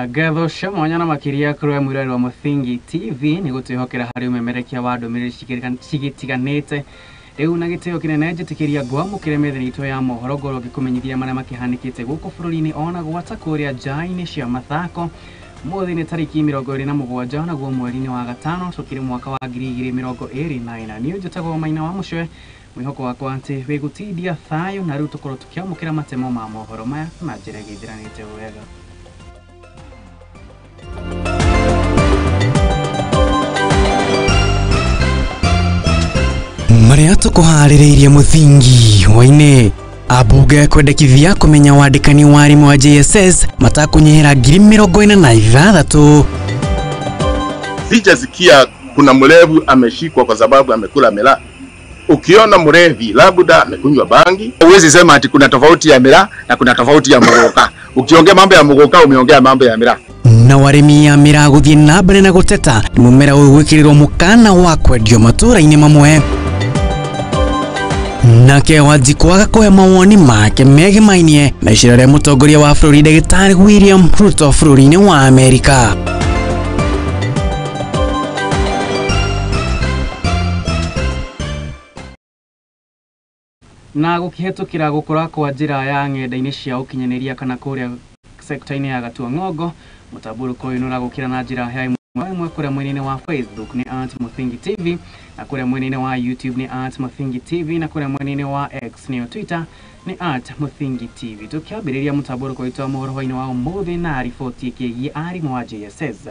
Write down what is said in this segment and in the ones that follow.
Ngatho cia mwanya na makiria kũrĩ mwĩrori wa Mũthingi TV nĩ gũtwĩhokera harĩ ũmemerekia wa ndũmĩrĩri cigĩtiganĩte. Rĩu na gĩtĩo kĩnene njĩtĩkĩria ngwamũkĩre metha itũ ya mohoro ngorwo ngĩkũmenyithia marĩa makĩhanĩkĩte gũkũ bũrũri-inĩ ona gwata kũrĩa nja-inĩ cia mathako. Ũmũthĩ nĩ tarĩki 27 naguo mweri-inĩ wa gatano tũkĩrĩ mwaka wa 2024. Niĩ njĩtagwo Maina wa Mũcwe, mwĩhoko wakwa atĩ wĩgũtindia thayũ na rĩu tũkorwo tũkĩamũkĩra matemo ma mohoro maya na njĩra ĩgĩthiranĩte wega. Marĩa tũkũharĩrĩirie mũthingi wa-inĩ ambunge kwendekithia kũmenya wandĩkani wa arimũ a JSS matakũnyihĩra 46,000. Sijasikia kuna mlevi ameshikwa kwa sababu amekula miraa. Ukiona mlevi labda amekunywa bangi. Huwezi sema ati kuna tofauti ya miraa na kuna tofauti ya mugoka. Ukiongea mambo ya mugoka umeongea mambo ya miraa. Na warĩmi a miraa gũthiĩ na mbere na gũteta mũmera ũyũ gwĩkĩrĩrwo mũkana wa kwendio matũra-inĩ mamwe. Nake Wanjikũ agakũhe mawoni make megemainie na icera rĩa mũtongoria wa bũrũri Ndagĩtarĩ William Ruto bũrũri-inĩ wa Amerika. Na gũkĩhetũkĩra gũkũra kwa njĩra ya ng'enda-inĩ cia ũkinyanĩria kana kũrĩa sekta-inĩ ya Gatua Ng'ongo, mũtambũrũko ũyũ nĩũragũkĩra na njĩra ya ĩmwe kũrĩa mwena-inĩ wa Facebook nĩ @Mũthingi TV na kũrĩa mwena-inĩ wa YouTube nĩ @Mũthingi TV na kũrĩa mwena-inĩ wa X nĩyo Twitter nĩ @Mũthingi TV. Tũkĩambĩrĩria mũtambũrũko witũ wa mohoro hwaĩ-inĩ wa ũmũthĩ na riboti ĩkĩgiĩ arimũ a JSS.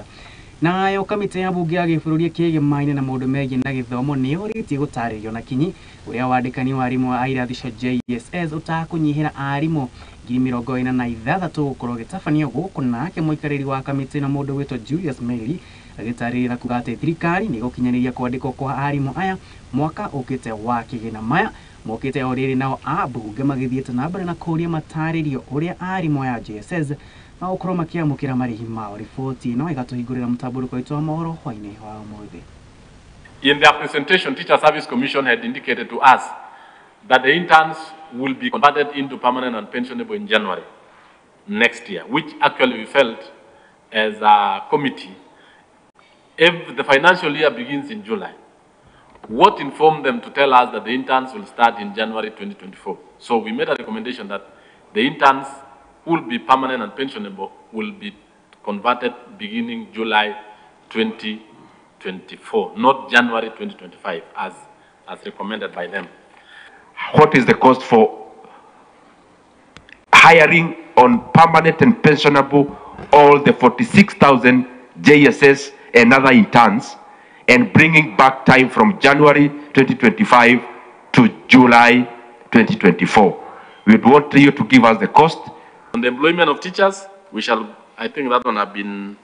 Nayo kamĩtĩ ya bunge ya gĩbũrũri ĩkĩgemaine na maũndũ megiĩ na gĩthomo nĩ yũrĩtie gũtarĩrio na kinyi ũrĩa wandĩkani wa arimũ a irathi cia JSS ũtakũnyihĩra arimũ 46,000 gũkorwo gĩtabanio gũkũ. Nake mũikarĩri wa kamĩtĩ na mũndũ wĩtwo Julius Meli agĩtarĩria na kuga atĩ thirikari nĩ ĩgũkinyanĩria kwandĩkwo kwa arimũ aya mwaka ũkĩte wa kĩgĩna. Maya mokĩte o rĩrĩ nao ambunge magĩthiĩte na mbere na kũũria matarĩrio ũrĩa arimũ aya JSS magũkorwo makĩamũkĩra marĩhi mao. Riboti ĩno ĩgatũhingũrĩra mũtambũrũko witũ wa mohoro hwaĩ-inĩ wa ũmũthĩ. In their presentation, Teacher Service Commission had indicated to us that the interns will be converted into permanent and pensionable in January next year, which actually we felt as a committee, if the financial year begins in July, what informed them to tell us that the interns will start in January 2024? So we made a recommendation that the interns who will be permanent and pensionable will be converted beginning July 2024, not January 2025, as recommended by them. What is the cost for hiring on permanent and pensionable all the 46,000 JSS and other interns and bringing back time from January 2025 to July 2024? We would want you to give us the cost. On the employment of teachers, we shall, I think that one have been,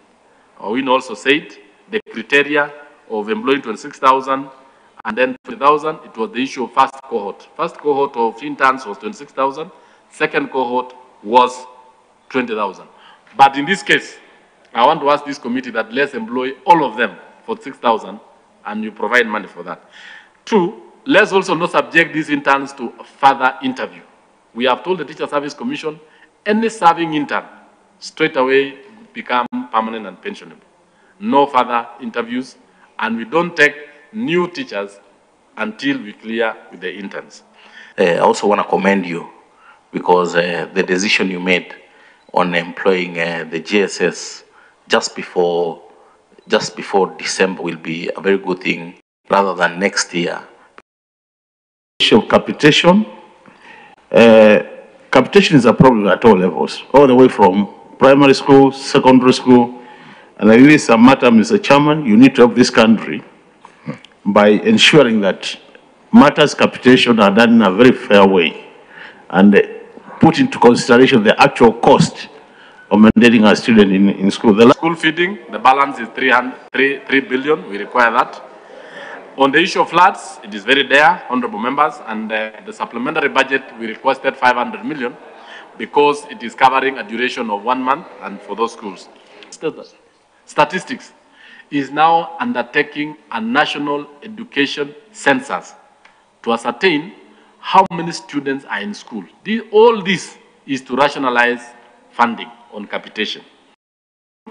Owino also said, the criteria of employing 26,000 and then 20,000, it was the issue of first cohort. First cohort of interns was 26,000, second cohort was 20,000. But in this case, I want to ask this committee that let's employ all of them for 6,000 and you provide money for that. Two, let's also not subject these interns to further interview. We have told the Teacher Service Commission, any serving intern straight away become permanent and pensionable. No further interviews, and we don't take new teachers until we clear with the interns. I also want to commend you because the decision you made on employing the JSS just before December will be a very good thing rather than next year. Issue of capitation. Capitation is a problem at all levels, all the way from primary school, secondary school, and it is a matter, Mr. Chairman, you need to help this country by ensuring that matters capitation are done in a very fair way and put into consideration the actual cost of maintaining a student in school. The school feeding, the balance is 3 billion, we require that. On the issue of floods, it is very dire, honorable members, and the supplementary budget, we requested 500 million because it is covering a duration of 1 month and for those schools. Statistics is now undertaking a national education census to ascertain how many students are in school. All this is to rationalize funding on capitation.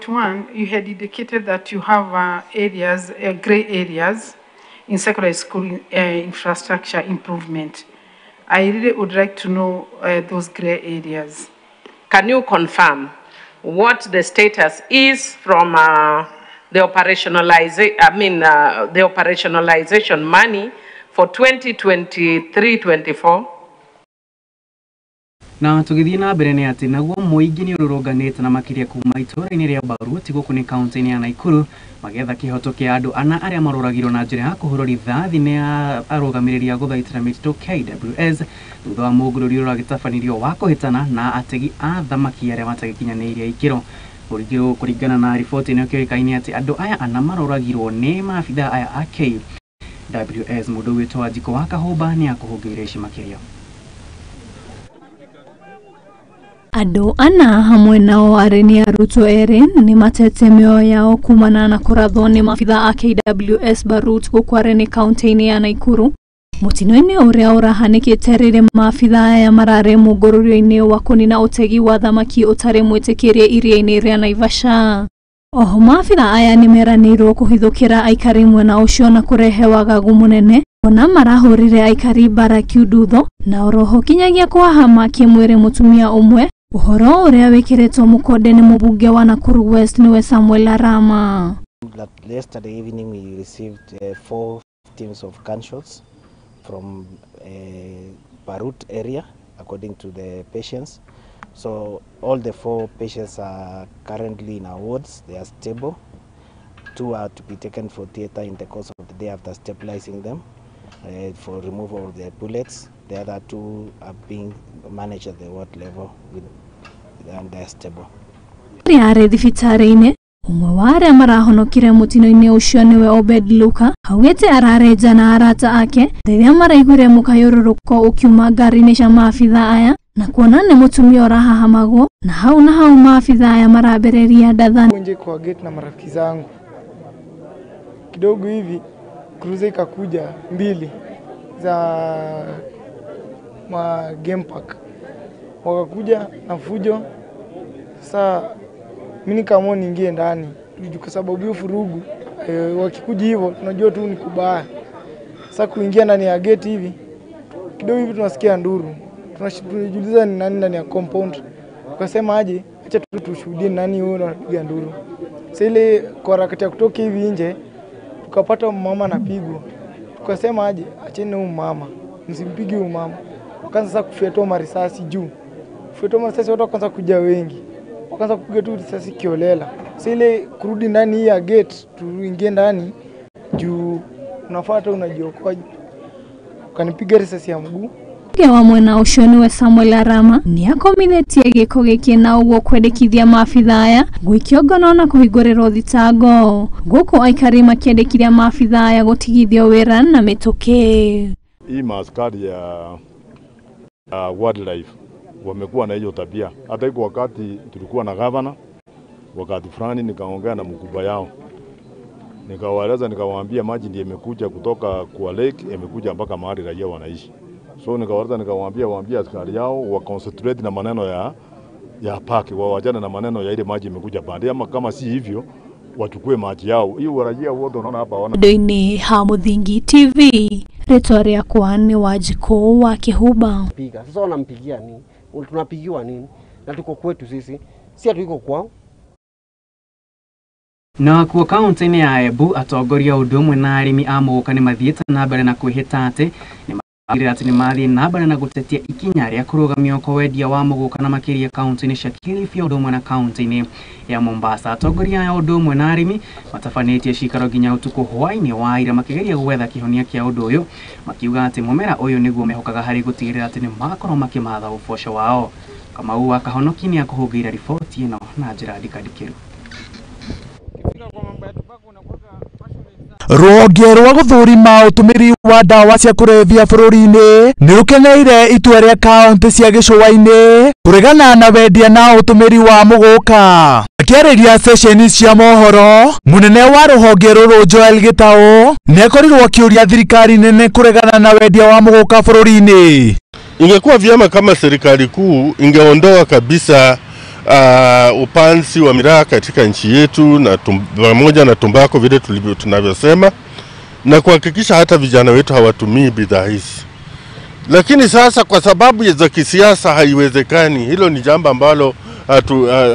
One, you had indicated that you have areas, gray areas in secondary school infrastructure improvement. I really would like to know those gray areas. Can you confirm what the status is from the operationalization money for 2023-24? Na tũgĩthiĩ na mbere nĩ atĩ naguo mũingĩ nĩ ũrũrũnganĩte na makĩria kuma itũũra-inĩ rĩa Baruti gũkũ nĩ kaunti-inĩ ya Nakuru magetha kĩhoto kĩa andũ ana arĩa marũragirwo na njĩra ya kũhũrwo rithathi nĩ arũgamĩrĩri a gũthaitĩra mĩtitũ KWS thutha wa mũngũrũrio ũragĩtabanirio wa kũhĩtana na ategi a thamaki arĩa matagĩkinyanĩirie ikĩro. Kũringana na riboti ĩno kĩũĩkaine atĩ andũ aya ana marũragirwo nĩ maabithaa aya a KWS. Mũndũ wĩtwo Wanjikũ wa Kahũmba nĩ akũhũngĩire ici makĩria. Andũ ana hamwe nao arĩ nĩ arutwo erĩ nĩ matete mĩoyo yao kumana na kũrathwo nĩ maabithaa a KWS Barut gũkũ Areni kaunti-inĩ ya Nakuru mũtino-inĩ ũrĩa ũrahanĩkĩte rĩrĩa maabithaa aya mararĩ mũngũrũrio-inĩ wa kũnina ũtegi wa thamaki ũtarĩ mwĩtĩkĩrie iria-inĩ rĩa Naivasha. Oho maabithaa aya nĩ meranĩirwo kũhithũkĩra aikari mwena ũcio na kũrehe wagagu mũnene ona marahũrire aikari mbara kiundutho na oroho kinyagia kũhahama kĩmwĩrĩ mũtumia ũmwe. Ũhoro ũrĩa wĩkĩrĩtwo mũkonde nĩ mũbunge wa Nakuru West nĩwe Samuel Arama. That yesterday evening we received 4 teams of gunshots from Barut area according to the patients. So all the 4 patients are currently in our wards. They are stable. 2 are to be taken for theater in the course of the day after stabilizing them for removal of the bullets. The other 2 are being managed at the ward level with, and they are stable. Arĩ thibitarĩ-inĩ ũmwe wa arĩa marahonokire mũtino-inĩ ũcio nĩwe Obed Luka augĩte ararenja na arata ake rĩrĩa maraiguire mũkayũrũrũko ũkiuma ngari-inĩ cia maabithaa aya na kuona nĩ mũtumia ũrahahamagwo na hau maabithaa aya marambĩrĩria ndathani. Nje kwa gate na marafiki zangu kidogo hivi cruiser ikakuja mbili za ma game park wakakuja na fujo. Sasa mimi nikaamua niingie ndani kwa sababu hiyo furugu wakikuja hivyo tunajua tu ni kubaya. Sasa kuingia ndani ya gate hivi kidogo hivi tunasikia nduru, tunajiuliza ni nani ndani ya compound. Tukasema aje acha tu tushuhudie nani huyo anapiga nduru. Sasa ile kwa harakati ya kutoka hivi nje tukapata mama anapigwa. Tukasema aje acheni huyu mama, msimpige huyu mama. Wakaanza sasa kufyatua marisasi juu. Kufyatua marisasi watu wakaanza kuja wengi. Wakaanza kupiga tu risasi kiolela. Sasa ile kurudi ndani ya gate tuingie ndani juu unafuata unajiokoa. Kanipiga risasi ya mguu. Wa mwena ũcio nĩwe Samuel Arama nĩakomithetie gĩko gĩkĩ na ũguo kwendekithia maabithaa aya gũikio ngono na kũhingũrĩrwo thitango gũkũ aikari makĩendekithia maabithaa aya gũtigithio wĩra na mĩtũkĩ. Hii maaskari ya wildlife wamekuwa na hiyo tabia. Hata iko wakati tulikuwa na governor, wakati fulani nikaongea na mkubwa yao, nikawaeleza nikawaambia maji ndiye imekuja kutoka kwa lake imekuja mpaka mahali raia wanaishi. So nikawaeleza nikawaambia waambie askari yao wa concentrate na maneno ya park, waachane na maneno ya ile maji imekuja pande, ama kama si hivyo wachukue maji yao. Hiyo raia wote unaona hapa wana Ndoini ha Muthingi TV rĩtwa rĩakwa nĩ Wanjikũ wa Kĩhumba. Piga. Sasa wanampigia nini? Tunapigiwa nini? Na tuko kwetu sisi, si hatuko kwao. Na kuo kaunti-inĩ ya Embu atongoria ũndũ ũmwe na arĩmi a mũgũka nĩ mathiĩte na mbere na kwĩhĩta atĩ nĩ mathiĩ na mbere na gũtetia ikinya rĩa kũrũgamio kwa wendia wa mũgũka na makĩria kaunti-inĩ cia Kilifi ũndũ ũmwe na kaunti-inĩ ya Mombasa. Atongoria aya ũndũ ũmwe na arĩmi matabanĩtie cikaro nginya ũtukũ hwaĩ-inĩ wa ira makĩgeria gwetha kĩhonia kĩa ũndũ ũyũ, makiuga atĩ mũmera ũyũ nĩguo mehokaga harĩ gũtigĩrĩra atĩ nĩ makorwo makĩmatha ũboco wao. Kamau wa Kahonoki nĩ akũhũngĩire riboti ĩno na njĩra ndikandikĩru. Rũhonge rwa gũthũrima ũtũmĩri wa ndawa cia kũrebia bũrũri-inĩ nĩ rũkeneire itua rĩa kaunti cia gĩcũa-inĩ kũregana na wendia na ũtũmĩri wa mũgũka. Akĩarĩria ceceni cia mohoro, mũnene wa rũhonge rũrũ Joel Gĩtaũ nĩakorirwo akĩũria thirikari nene kũregana na wendia wa mũgũka bũrũri-inĩ. Ingekuwa vyema kama serikali kuu ingeondoa kabisa upanzi wa miraa katika nchi yetu na pamoja na tumbako vile tunavyosema, na kuhakikisha hata vijana wetu hawatumii bidhaa hizi. Lakini sasa kwa sababu za kisiasa haiwezekani. Hilo ni jambo ambalo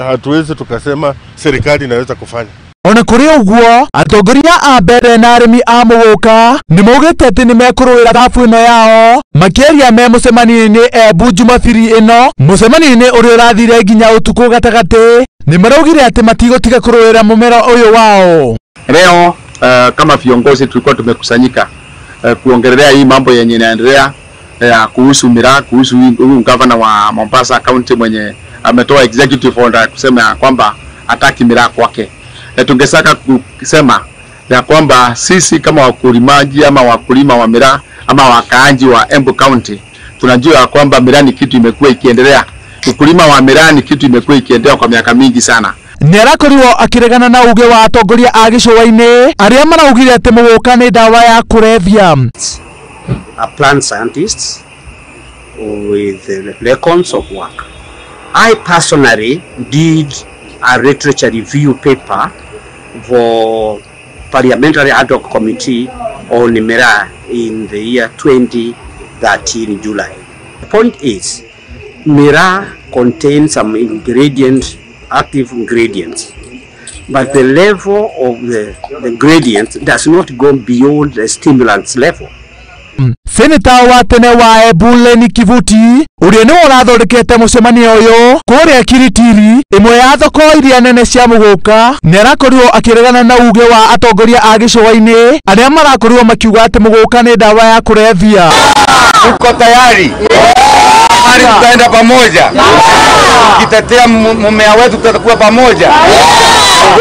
hatuwezi tukasema serikali inaweza kufanya. Ona kũrĩ ũguo, atongoria a mbere na arĩmi a mũgũka nĩ maugĩte atĩ nĩ mekũrũĩra thabu ĩno yao makĩaria me mũcemanio-inĩ Embu Jumabiri ĩno. Mũcemanio-inĩ ũrĩa ũrathire nginya ũtukũ gatagatĩ nĩ maraugire atĩ matigũtiga kũrũĩra mũmera ũyũ wao. Leo kama viongozi tulikuwa tumekusanyika kuongelea hii mambo yenye inaendelea ya kuhusu miraa, kuhusu huyu gavana wa Mombasa County mwenye ametoa executive order kusema kwamba hataki miraa kwake. Tungesaka kusema ya kwamba sisi kama wakulimaji ama wakulima wa miraa ama wakaaji wa Embu County tunajua ya kwamba miraa ni kitu imekuwa ikiendelea. Ukulima wa miraa ni kitu imekuwa ikiendelea kwa miaka mingi sana. Nĩarakorirwo akĩregana na uge wa atongoria a gĩcũa-inĩ arĩa maraugire atĩ mũgũka nĩ ndawa ya kũrebia. A plant scientist with records of work. I personally did a literature review paper for Parliamentary Ad Hoc Committee on Miraa in the year 2013 July. The point is, Miraa contains some ingredients, active ingredients, but the level of the ingredients does not go beyond the stimulants level. Seneta wa tene wa Embu Lenny Kivuti ũrĩa nĩwe ũrathondekete mũcemanio ũyũ kũrĩa Kiritiri, ĩmwe ya thoko iria nene cia mũgũka, nĩarakorirwo akĩregana na uge wa atongoria a gĩcũa-inĩ arĩa marakorirwo makiuga atĩ mũgũka nĩ ndawa ya kũrebia. Tuko tayari hadi tutaenda pamoja, kitetea mmea wetu, tutakuwa pamoja.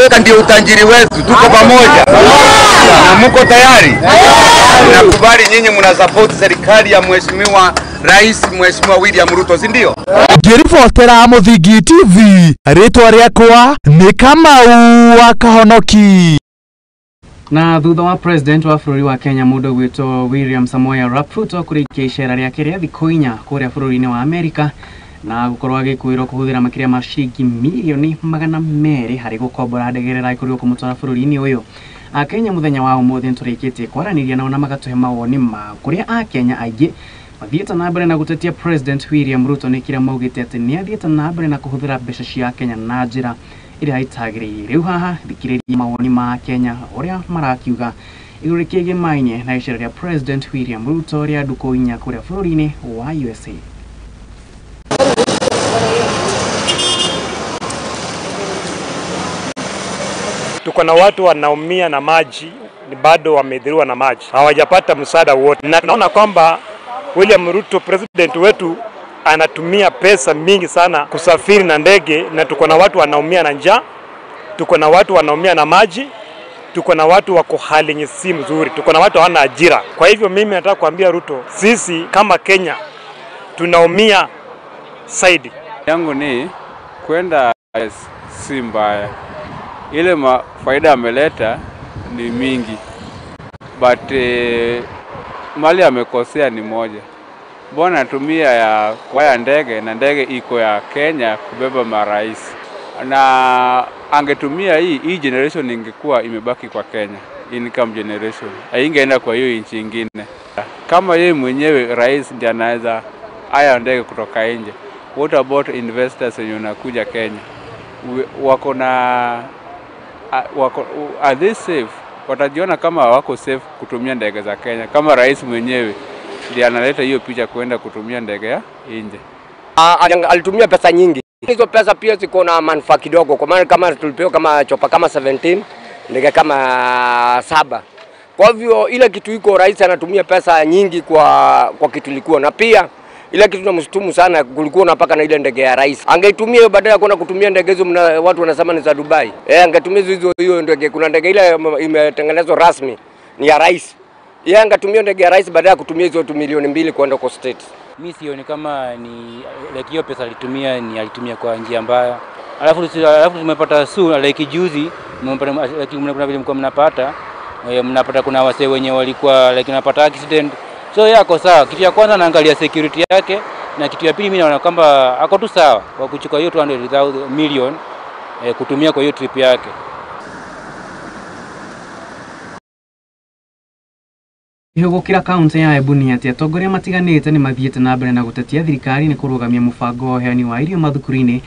Weka ndio utajiri wetu, tuko pamoja. Na mko tayari? Nakubali nyinyi mna support serikali ya Mheshimiwa Rais Mheshimiwa William Ruto, si ndio? Ngĩribotera Mũthingi TV, rĩtwa rĩakwa nĩ Kamau wa Kahonoki. Na thutha wa president wa bũrũri wa Kenya mũndũ ũgwĩtwo William Samoei Arap Ruto kũrĩkia icera rĩake rĩa thikũ inya kũrĩa bũrũri-inĩ wa Amerika na gũkorwo agĩkwĩrwo kũhũthĩra makĩria ma ciringi mirioni 200 harĩ gũkombora ndege ĩrĩa ĩrakorirwo kũmũtwara bũrũri-inĩ ũyũ. Akenya mũthenya wa ũmũthĩ nĩtũrĩkĩtie kwaranĩria nao na magatũhe mawoni mao kũrĩa Akenya aingĩ mathiĩte na mbere na gũtetia President William Ruto nĩ kĩrĩa maugĩte atĩ nĩathiĩte na mbere na kũhũthĩra mbeca cia Kenya na njĩra ĩrĩa ĩtagĩrĩire. Rĩu haha thikĩrĩria mawoni ma Kenya ũrĩa marakiuga igũrũ rĩkĩgĩmainie na icera rĩa President William Ruto rĩa ndukũ inya kũrĩa bũrũri-inĩ wa USA. Tuko na watu wanaumia na maji, bado wamedhiriwa na maji, hawajapata msaada wote. Na tunaona kwamba William Ruto president wetu anatumia pesa mingi sana kusafiri na ndege, na tuko na watu wanaumia na njaa, tuko na watu wanaumia na maji, tuko na watu wako hali si mzuri, tuko na watu hawana ajira. Kwa hivyo mimi nataka kuambia Ruto, sisi kama Kenya tunaumia zaidi. Yangu ni kwenda si mbaya. Ile faida ameleta ni mingi, but mali amekosea ni moja. Mbona tumia ya kwaya ndege na ndege iko ya Kenya kubeba marais, na angetumia hii generation ingekuwa imebaki kwa Kenya, income generation haingeenda kwa hiyo nchi nyingine. Kama yeye mwenyewe rais ndiye anaweza haya ndege kutoka nje, what about investors wenye wanakuja Kenya? Wako na wako, are they safe? Watajiona kama wako safe kutumia ndege za Kenya kama rais mwenyewe ndiye analeta hiyo picha kwenda kutumia ndege ya nje. Alitumia pesa nyingi. Hizo pesa pia ziko na manufaa kidogo, kwa maana kama tulipewa kama chopa kama 17, ndege kama 7. Kwa hivyo ile kitu iko rais anatumia pesa nyingi kwa kitu ilikuwa, na pia ile kitu tunamshutumu sana, kulikuwa na paka na ile ndege ya rais. Angeitumia hiyo badala ya kwenda kutumia ndege hizo watu wanasema ni za Dubai. Angetumia hizo hiyo ndege. Kuna ndege ile imetengenezwa rasmi ni ya rais. Yeye angetumia ndege ya rais badala ya kutumia hizo 2 milioni kwenda kwa state. Mimi sioni kama ni like hiyo pesa alitumia ni alitumia kwa njia mbaya. Alafu tumepata like juzi like kuna vile mko mnapata kuna wase wenye walikuwa like unapata accident. So yako sawa. Kitu ya kwanza naangalia security yake, Na kitu ya pili mimi naona kwamba ako tu sawa kwa kuchukua hiyo 200 million kutumia kwa hiyo trip yake. Gũkĩra kaunti ya Embu nĩ atĩ atongoria matiganĩte nĩ mathiĩte na mbere na gũtetia thirikari nĩ kũrũgamia mũbango wa ũheani wa irio mathukuru-inĩ,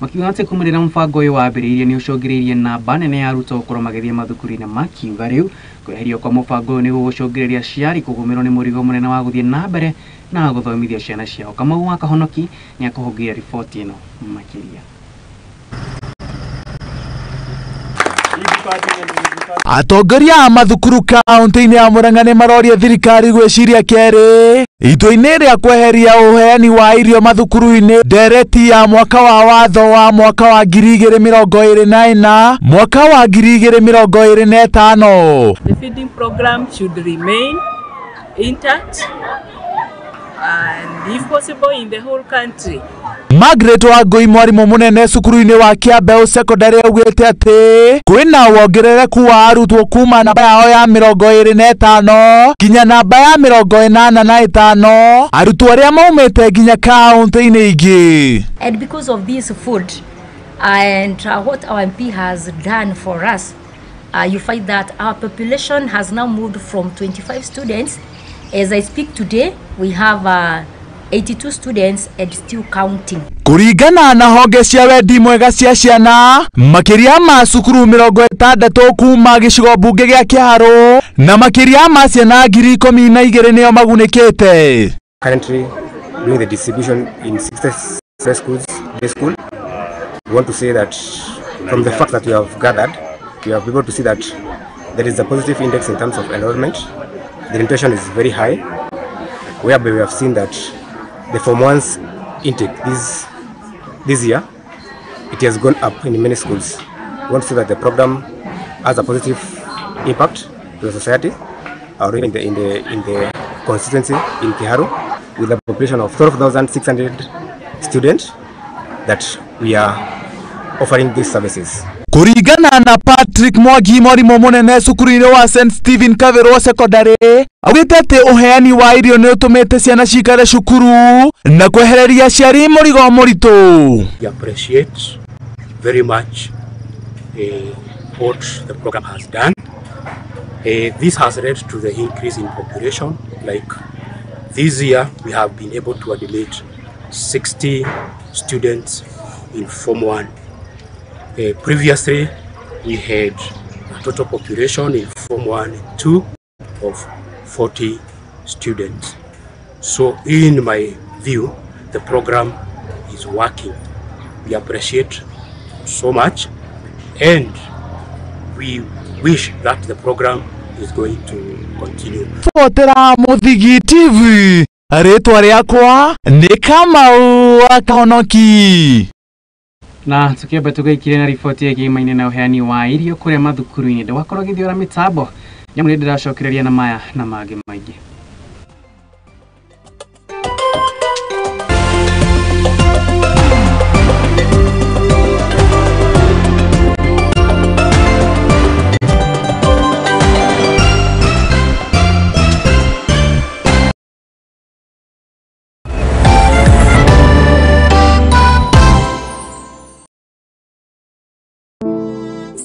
makiuga atĩ kumĩrĩra mũbango ũyũ wambĩrĩirie nĩ ũcũngĩrĩirie namba nene ya arutwo gũkorwo magĩthiĩ mathukuru-inĩ, makiuga rĩu kweherio kwa mũbango ũyũ nĩ gũgũcũngĩrĩria aciari kũgũmĩrwo nĩ mũrigo mũnene wa gũthiĩ na mbere na gũthomithia ciana ciao. Kamau wa Kahonoki nĩ akũhũngĩra riboti ĩno makĩria. Atongoria a mathukuru kaunti-inĩ ya Murang'a nĩ maroria thirikari gwĩciria kerĩ itua-inĩ rĩa kweheria ũheani wa irio mathukuru-inĩ. Ndereti ya mwaka wa watho wa mwaka wa 2024 mwaka wa 2025. The feeding program should remain intact and if possible in the whole country. Margaret Wangui mwarimu munene cukuru-inĩ wa Kiambeu Secondary augĩte atĩ kwĩna wongerereku wa arutwo kuma namba yao ya 25 nginya namba ya 85 arutwo arĩa maumĩte nginya kaunti-inĩ ingĩ. And because of this food and what our MP has done for us, you find that our population has now moved from 25 students. As I speak today, we have 82 students and still counting. Kuringana na honge cia wendi mwega cia ciana makiria ma cukuru 60 kuma gicigo bunge gĩa Kiharu na makiria ma ciana 12,000 nĩo magunĩkĩte. Currently doing the distribution in 60 schools, day school. We want to say that from the fact that we have gathered, we have been able to see that there is a positive index in terms of enrollment. The retention is very high, whereby we have seen that the Form 1's intake this year, it has gone up in many schools. We want to see that the program has a positive impact to the society, or in the constituency in Kiharu, with a population of 12,600 students that we are offering these services. Kuringana na Patrick Mwangi mwarimu munene cukuru-inĩ wa St Stephen Kaverwo Secondary augĩte atĩ ũheani wa irio nĩ ũtũmĩte ciana cikare cukuru na kwehereria aciari mũrigo mũritũ. We appreciate very much what the program has done. This has led to the increase in population. Like this year we have been able to admit 60 students in Form 1. Previously, we had a total population in Form 1 and 2 of 40 students. So in my view, the program is working. We appreciate so much and we wish that the program is going to continue. Fotera Muthigi TV, rĩtwa rĩakwa nĩ Kamau wa Kahonoki. Na tukiamba tugaikire na riboti ĩgiĩ na ũheani wa irio kũrĩa mathukuru-inĩ ndwakorwo gĩthiora mĩtambo nyamũ nĩ ndĩracokereria na maya na mangĩ maingĩ.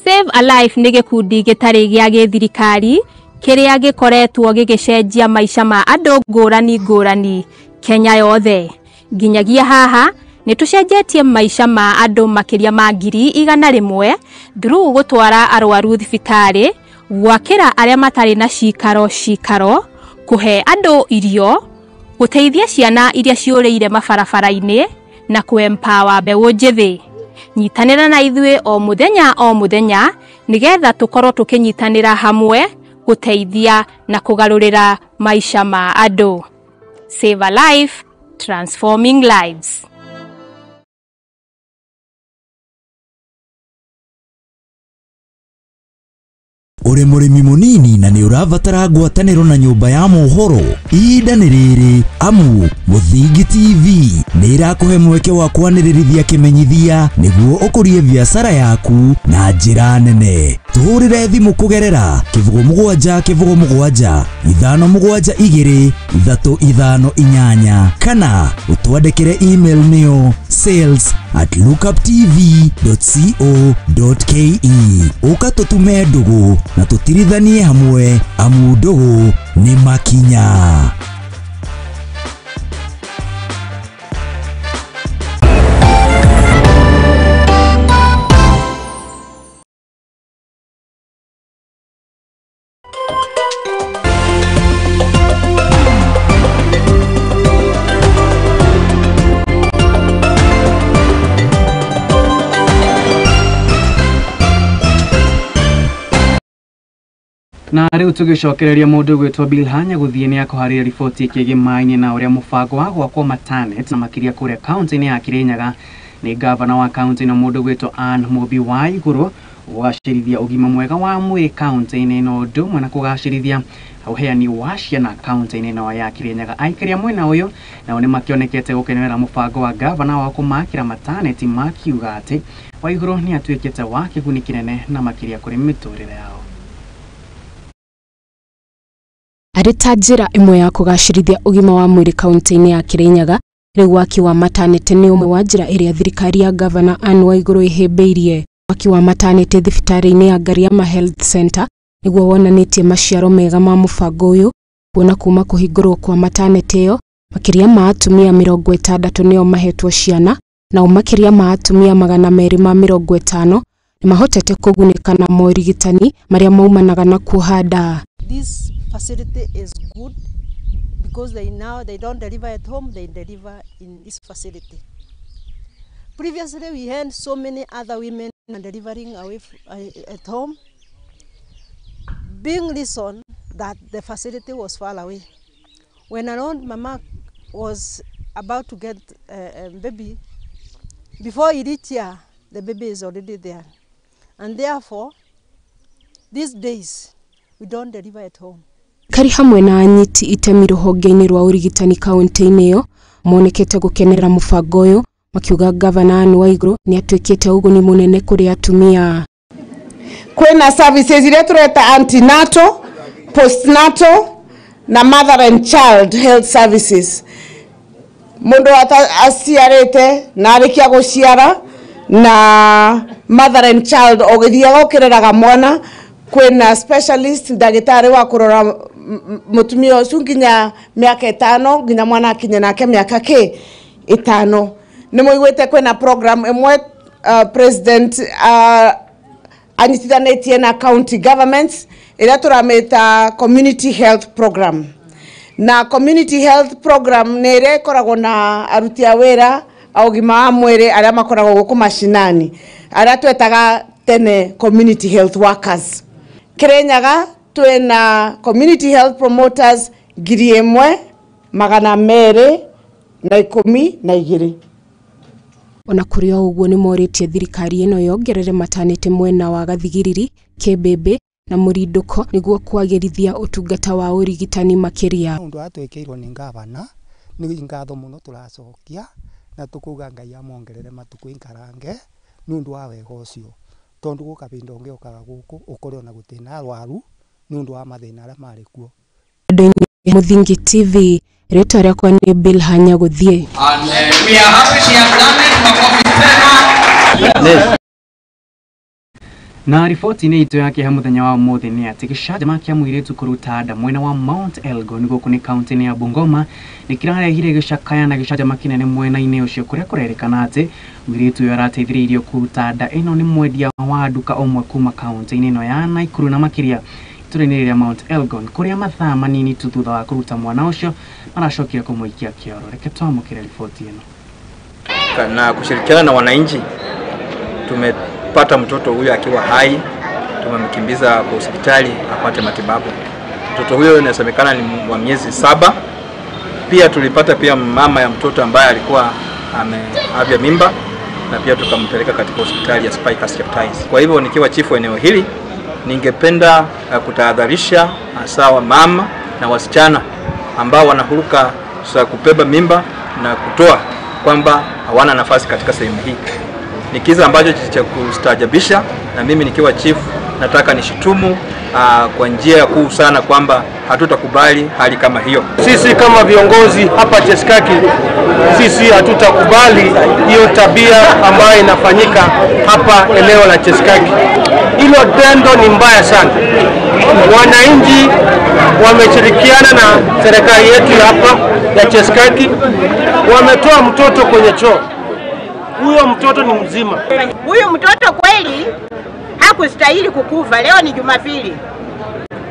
Save a Life nĩ gĩkundi gĩtarĩ gĩa gĩthirikari kĩrĩa gĩkoretwo gĩgĩcenjia maica ma andũ ngũrani ngũrani Kenya yothe. Nginyagia haha nĩ tũcenjetie maica ma andũ makĩria ma 100,000 through gũtwara arwaru thibitarĩ, gwakĩra arĩa matarĩ na cikaro cikaro, kũhe andũ irio, gũteithia ciana iria ciũrĩire mabarabara-inĩ na kũ-empower mbeũ njĩthĩ. Nyitanĩra na ithuĩ o mũthenya nĩgetha tũkorwo tũkĩnyitanĩra hamwe gũteithia na kũgarũrĩra maica ma andũ. Save a Life, transforming lives. Uri murimi munini na ni urabatara ngwataniro na nyumba ya mohoro, ihinda ni riri amu Muthingi TV ni irakuhe mweke wa kwanĩrĩrithia kĩmenyithia nĩguo ũkũrie biacara yaku na njĩra nene. Tũhũrĩre thimũ kũgerera 07 07 572 358 kana ũtwandĩkĩre email nĩyo sales@lookuptv.co.ke. Ũka tũtume ndũgũ na tũtirithanie hamwe amu ndũgũ nĩ makinya. Na rĩu tũgĩcokereria mũndũ gwĩtwo Bill Hanya gũthiĩ nĩ akũharĩria riboti ĩkĩgiĩ maĩ na ũrĩa mũbango wa gwakwo maternity na makĩria kũrĩa kaunti-inĩ ya Kirinyaga. Nĩ gavana wa kaunti na mũndũ gwĩtwo Anne Mũmbi wa Igũrũ gũgacĩrithia ũgima mwega wa mwĩrĩ kaunti-inĩ ĩno ũndũ ũmwe na kũgacĩrithia ũheani wa ciana kaunti-inĩ ĩno ya Kirinyaga. Aikaria mwena ũyũ nao nĩ makĩonekete gũkenerera mũbango wa gavana wa kũmakĩra maternity, makiuga atĩ Waigũrũ nĩ atuĩkĩte wa kĩguni kĩnene na makĩria kũrĩ mĩtũrĩre yao. Arĩ ta njĩra ĩmwe ya kũgacĩrithia ũgima wa mwĩrĩ kaunti-inĩ ya Kirinyaga, rĩu waki wa mataneti nĩ ũmwe wa njĩra ĩrĩa thirikari ya gavana Anne Waigũrũ ĩhĩmbĩirie. Waki wa mataneti thibitarĩ-inĩ ya Ngariama Health Center nĩguo wonanĩtie maciaro mega ma mũbango ũyũ, kuona kuma kũhingũrwo kwa mataneti ĩyo makĩria ma atumia 60 nĩo mahetwo ciana, nao makĩria ma atumia 250 nĩmahotete kũgunĩka na morigitani marĩa maumanaga na kuoha nda. This facility is good because they don't deliver at home, they deliver in this facility. Previously we had so many other women delivering away at home, being reason that the facility was far away. When an old mama was about to get a baby, before he reached here, the baby is already there. And therefore, these days, we don't deliver at home. Kari hamwe na anyiti itemi rũhonge-inĩ rwa ũrigitani kaunti-inĩ ĩyo monekete gũkenerera mũbango ũyũ, makiuga gavana Anne Waigũrũ nĩ atuĩkĩte ũguni mũnene kũrĩ atumia. Kwĩna services iria tũreta antenatal, postnatal na mother and child health services. Mũndũ aciarĩte na arĩkia gũciara na mother and child ũgĩthiaga ũkĩreraga mwana, kwĩna specialist ndagĩtarĩ wa kũrora mũtumia ũcio nginya mĩaka 5 nginya mwana akinye nake mĩaka 5. Nĩ mũiguĩte kwĩna program ĩmwe president anyitithanĩtie na county governments ĩrĩa tũramĩta community health program. Na community health program nĩ ĩrĩa ĩkoragwo na aruti a wĩra a ũgima wa mwĩrĩ arĩa makoragwo gũkũ mashinani, arĩa twetaga tene community health workers. Kirinyaga twĩna community health promoters 1212. Ona kũrĩ o ũguo nĩ morĩtie thirikari ĩno yongerere mataneti mwena wa Gathigiriri, Kĩmbĩmbĩ na Mũrindũko nĩguo kwagĩrithia ũtungata wa ũrigitani makĩria. Ũndũ atwĩkĩirwo nĩ gavana nĩ ngatho mũno tũracokia na tũkauga Ngai amongerere matukũ inkarange nĩ ũndũ wa wega ũcio, tondũ gũkabinda ũngĩũkaga gũkũ ũkore ona gũtirĩ na arwaru nĩ ũndũ wa mathĩna arĩa marĩ kuo. Muthingi TV, rĩtwa rĩakwa nĩ Bill Hanya gũthiĩ. Na riboti-inĩ itũ ya kĩeha mũthenya wa ũmũthĩ nĩ atĩ gĩcanjama kĩa mũirĩtu kũruta nda mwena wa Mount Elgon gũkũ nĩ kaunti-inĩ ya Bungoma nĩ kĩrarehire gĩcakaya na gĩcanjama kĩnene mwena-inĩ ũcio, kũrĩa kũrerĩkana atĩ mũirĩtu ũyũ arateithĩrĩirio kũruta nda ĩno nĩ mwendia wa nduka ũmwe kuma kaunti-inĩ ĩno ya Nakuru na makĩria itũũra-inĩ rĩa Mount Elgon, kũrĩa mathaa manini tu thutha wa kũruta mwana ũcio maracokire kũmũikia kĩoro. Reke twamũkĩre riboti ĩno. Na kushirikiana na wananchi tumepata mtoto huyo akiwa hai, tumemkimbiza kwa hospitali apate matibabu. Mtoto huyo inasemekana ni wa miezi 7. Pia tulipata pia mama ya mtoto ambaye alikuwa ameavya mimba na pia tukampeleka katika hospitali ya Spikers Cheptais. Kwa hivyo nikiwa chifu eneo hili Ningependa kutahadharisha hasa wamama na wasichana ambao wanahuruka za kubeba mimba na kutoa kwamba hawana nafasi katika sehemu hii. Ni kisa ambacho cha kustaajabisha, na mimi nikiwa chief nataka nishitumu kwa njia kuu sana kwamba hatutakubali hali kama hiyo. Sisi kama viongozi hapa Chesikaki, sisi hatutakubali hiyo tabia ambayo inafanyika hapa eneo la Chesikaki. Hilo tendo ni mbaya sana. Wananchi wameshirikiana na serikali yetu hapa ya Chesikaki, wametoa mtoto kwenye choo. Huyo mtoto ni mzima. Huyu mtoto kweli hakustahili kukufa. Leo ni Jumapili.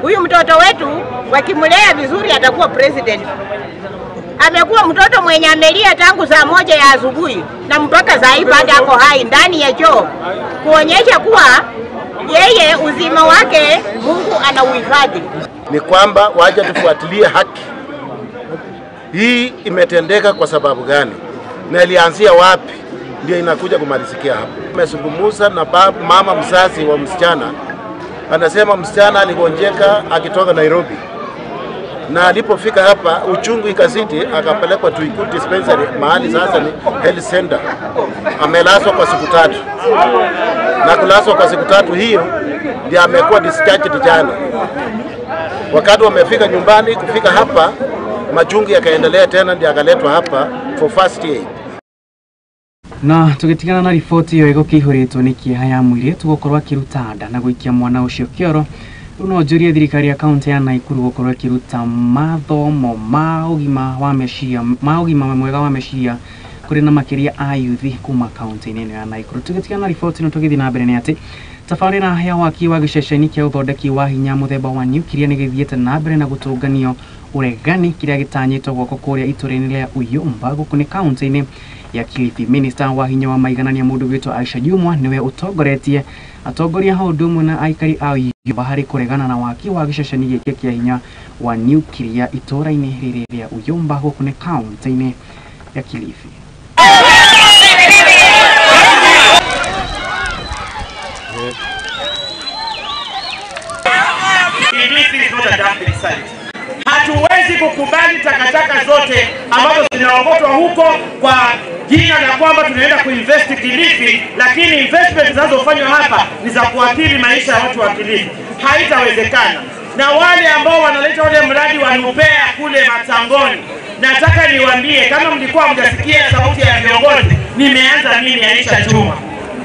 Huyu mtoto wetu wakimlea vizuri atakuwa president. Amekuwa mtoto mwenye amelia tangu saa 1 ya asubuhi na mpaka saa hii bado ako hai ndani ya choo, kuonyesha kuwa yeye uzima wake Mungu anauhifadhi. Ni kwamba waje tufuatilie haki hii imetendeka kwa sababu gani na ilianzia wapi, ndio inakuja kumalizikia hapo. Nimezungumza na mama mzazi wa msichana, anasema msichana aligonjeka akitoka Nairobi, na alipofika hapa uchungu ikazidi, akapelekwa Tuikut dispensary, mahali sasa ni health center. Amelazwa kwa siku 3, na kulazwa kwa siku 3 hiyo ndio amekuwa discharged jana. Wakati wamefika nyumbani, kufika hapa machungu yakaendelea tena, ndio akaletwa hapa for first aid. Na tugitigana na riboti iyo igukiihũrĩtwo nĩ kĩeha ya mũirĩtu gũkorwo akĩruta nda na gũikia mwana ũcio kĩoro. Rĩu no njũrie thirikari ya kaunti ya Naikuru gũkorwo ĩkĩruta mathomo ma ũgima wa meciria, ma ũgima mwega wa meciria kũrĩ na makĩria a yuthi kuma kaunti-inĩ ĩno ya Naikuru. Tugitigana na riboti ĩno tũgĩthiĩ na mbere nĩ atĩ tabarĩra ya waki wa gĩceceni kĩa ũthondeki wa hinya mũthemba wa niukiria nĩ gĩthiĩte na mbere na gũtũnganio ũregani kĩrĩa gĩtanyĩtwo gwakwo kũrĩa itũra-inĩ rĩa Uyumba gũkũ nĩ kaunti-inĩ ya Kilifi. Minister wa hinya wa maiganania mũndũ gwĩtwo Aisha Jumwa niwe ũtongoretie atongoria hau ũndũ ũmwe na aikari a Uyumba harĩ kũregana na waki wa gĩceceni gĩkĩ kĩa hinya wa niukiria itũra-inĩ rĩrĩ rĩa Uyumba gũkũ nĩ kaunti-inĩ ya Kilifi. Kilifi is not a dumping site. Hatuwezi kukubali takataka zote ambazo zinaokotwa huko kwa jina la kwamba tunaenda kuinvest Kilifi, lakini investment zinazofanywa hapa ni za kuathiri maisha ya watu wa Kilifi. Haitawezekana. Na wale ambao wanaleta ule mradi wa Nupea kule Matangoni, nataka niwaambie, kama mlikuwa mjasikia sauti ya viongozi, nimeanza mimi Aisha Juma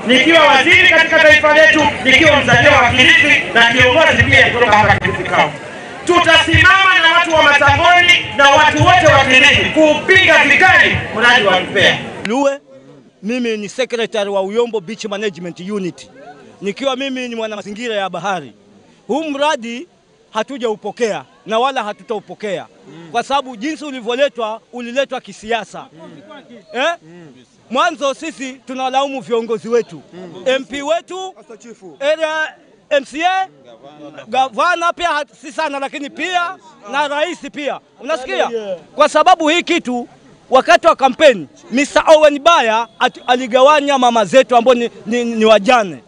nikiwa waziri katika taifa letu, nikiwa mzaliwa wa Kilifi na kiongozi pia kutoka hapa Kilifi County. Tutasimama na watu wa Matangoni na watu wote wa Kilifi kupinga vikali mradi wa Nupea. Luwe, mimi ni secretary wa Uyombo Beach Management Unit, nikiwa mimi ni mwana mazingira ya bahari. Huu mradi hatujaupokea na wala hatutaupokea kwa sababu jinsi ulivyoletwa, uliletwa kisiasa. Mwanzo sisi tunalaumu viongozi wetu, MP wetu, area MCA, gavana pia si sana, lakini pia na rais pia. Unasikia? Kwa sababu hii kitu wakati wa kampeni Mr. Owen Baya aligawanya mama zetu ambao ni wajane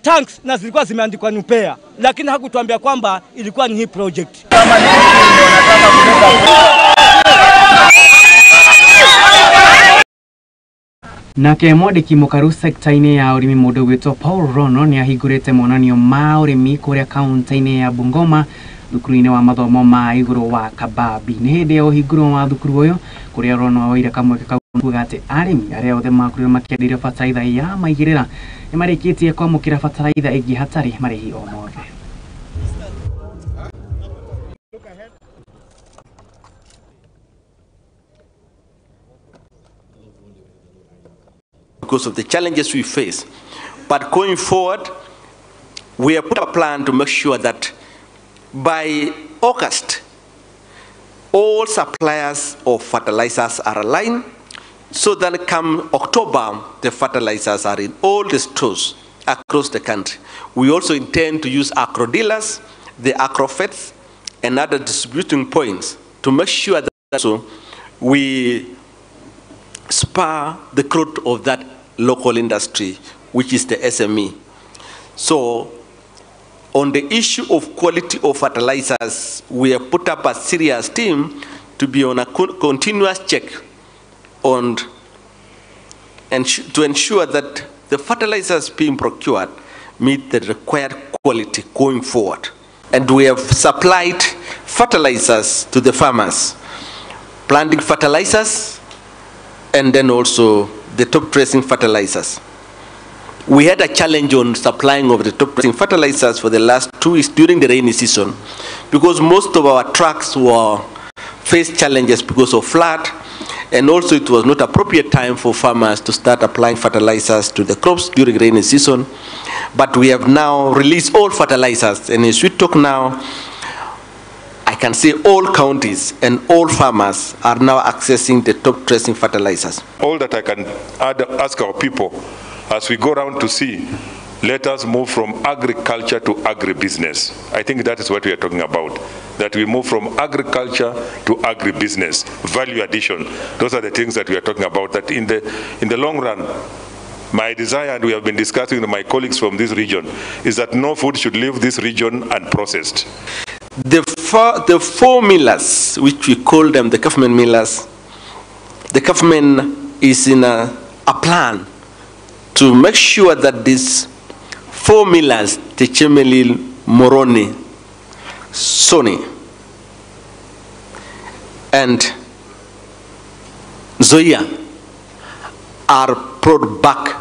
tanks na zilikuwa zimeandikwa Nupea, lakini hakutuambia kwamba ilikuwa ni hii project. Nake mwandĩki mũkaru sekta-inĩ ya ũrĩmi mũndũ gwĩtwo Paul Rono nĩ ahingũrĩte monanio ma ũrĩmi kũrĩa kaunti-inĩ ya Bungoma thukuru-inĩ wa mathomo ma igũrũ wa Kababi. Nĩ hĩndĩ ya ũhingũro wa thukuru ũyũ kũrĩa Rono oire kamweke kau kuga atĩ arĩmi arĩa othe makorirwo makĩenderio bataraitha ya maigĩrĩra nĩ marĩkĩtie kwamũkĩra bataraitha ĩngĩ hatarĩ marĩhi o mothe. Because of the challenges we face. But going forward, we have put a plan to make sure that by August, all suppliers of fertilizers are aligned, so that come October, the fertilizers are in all the stores across the country. We also intend to use agro dealers, the agrofets, and other distributing points to make sure that so we spur the growth of that local industry, which is the SME. So On the issue of quality of fertilizers, we have put up a serious team to be on a continuous check on and to ensure that the fertilizers being procured meet the required quality going forward. And we have supplied fertilizers to the farmers, planting fertilizers, and then also the top dressing fertilizers. We had a challenge on supplying of the top dressing fertilizers for the last 2 weeks during the rainy season, because most of our trucks were faced challenges because of flood, and also it was not appropriate time for farmers to start applying fertilizers to the crops during rainy season. But we have now released all fertilizers, and as we talk now, I can say all counties and all farmers are now accessing the top dressing fertilizers. All that I can ask our people as we go round to see, let us move from agriculture to agribusiness. I think that is what we are talking about, that we move from agriculture to agribusiness, value addition. Those are the things that we are talking about, that in the long run, my desire, and we have been discussing with my colleagues from this region, is that no food should leave this region unprocessed. The four millers, which we call them the government millers, the government is in a plan to make sure that these four millers, Techemelil, Moroni, Soni, and Zoya, are brought back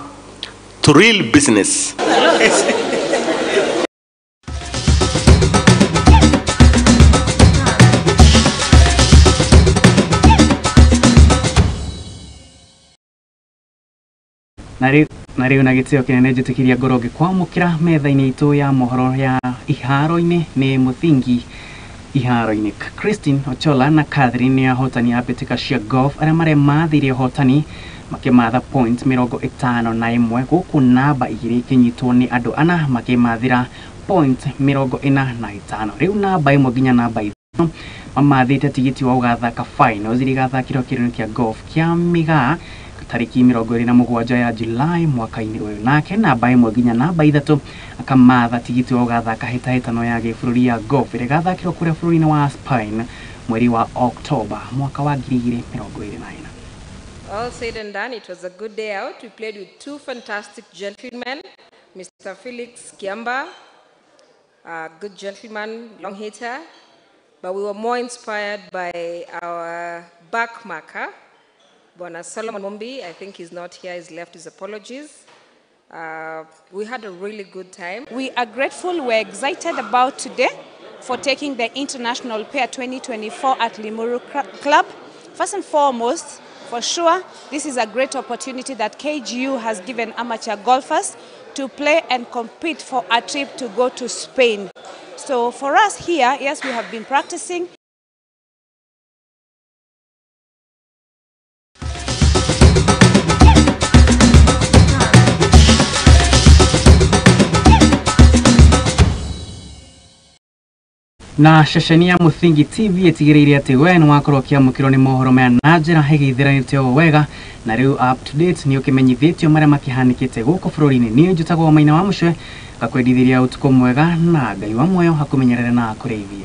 to real business. Na rĩu na gĩtĩo kĩnene njĩtĩkĩria ngorwo ngĩkwamũkĩra metha-inĩ itũ ya mohoro ya iharo-inĩ nĩ mũthingi iharo-inĩ. Christine Ochola na Catherine nĩ ahotani a mbĩtĩka cia golf arĩa maremathĩire ũhotani makĩmatha point 51 gũkũ namba 2 ikinyitwo nĩ andũ ana makĩmathĩra point 45. Rĩu namba 1 nginya namba 5 mamathĩte tigiti wa gũgathaka finals iria igathakĩrwo kĩrĩro kĩa golf kĩa Migaa tariki 27 ya Julai mwaka-inĩ ũyũ. Nake namba 1 nginya namba 3 akamatha tigiti wa gũgathaka hĩtahĩtano ya gĩbũrũri ya golf ĩrĩa ĩgathakĩrwo kũrĩa bũrũri-inĩ wa Spain mweri wa Oktoba mwaka wa 2024. All said and done, it was a good day out. We played with two fantastic gentlemen, Mr. Felix Kiamba, a good gentleman, long hitter, but we were more inspired by our back marker, Bwana Solomon Mumbi. I think he's not here, he's left his apologies. We had a really good time. We are grateful, we're excited about today for taking the International Pair 2024 at Limuru Club. First and foremost, for sure, this is a great opportunity that KGU has given amateur golfers to play and compete for a trip to go to Spain. So for us here, yes, we have been practicing. Na ceceni ya Muthingi TV ĩtigĩrĩire atĩ we nĩ wakorwo ũkĩamũkĩrwo nĩ mohoro maya na njĩra ĩgĩithĩranĩte o wega, na rĩu up to date nĩ ũkĩmenyithĩtio marĩa makĩhanĩkĩte gũkũ bũrũri-inĩ. Niĩ njĩtagwo Maina wa Mũcwe, ngakwendithĩria ũtukũ mwega na Ngai wa muoyo akũmenyerere na akũrĩithie.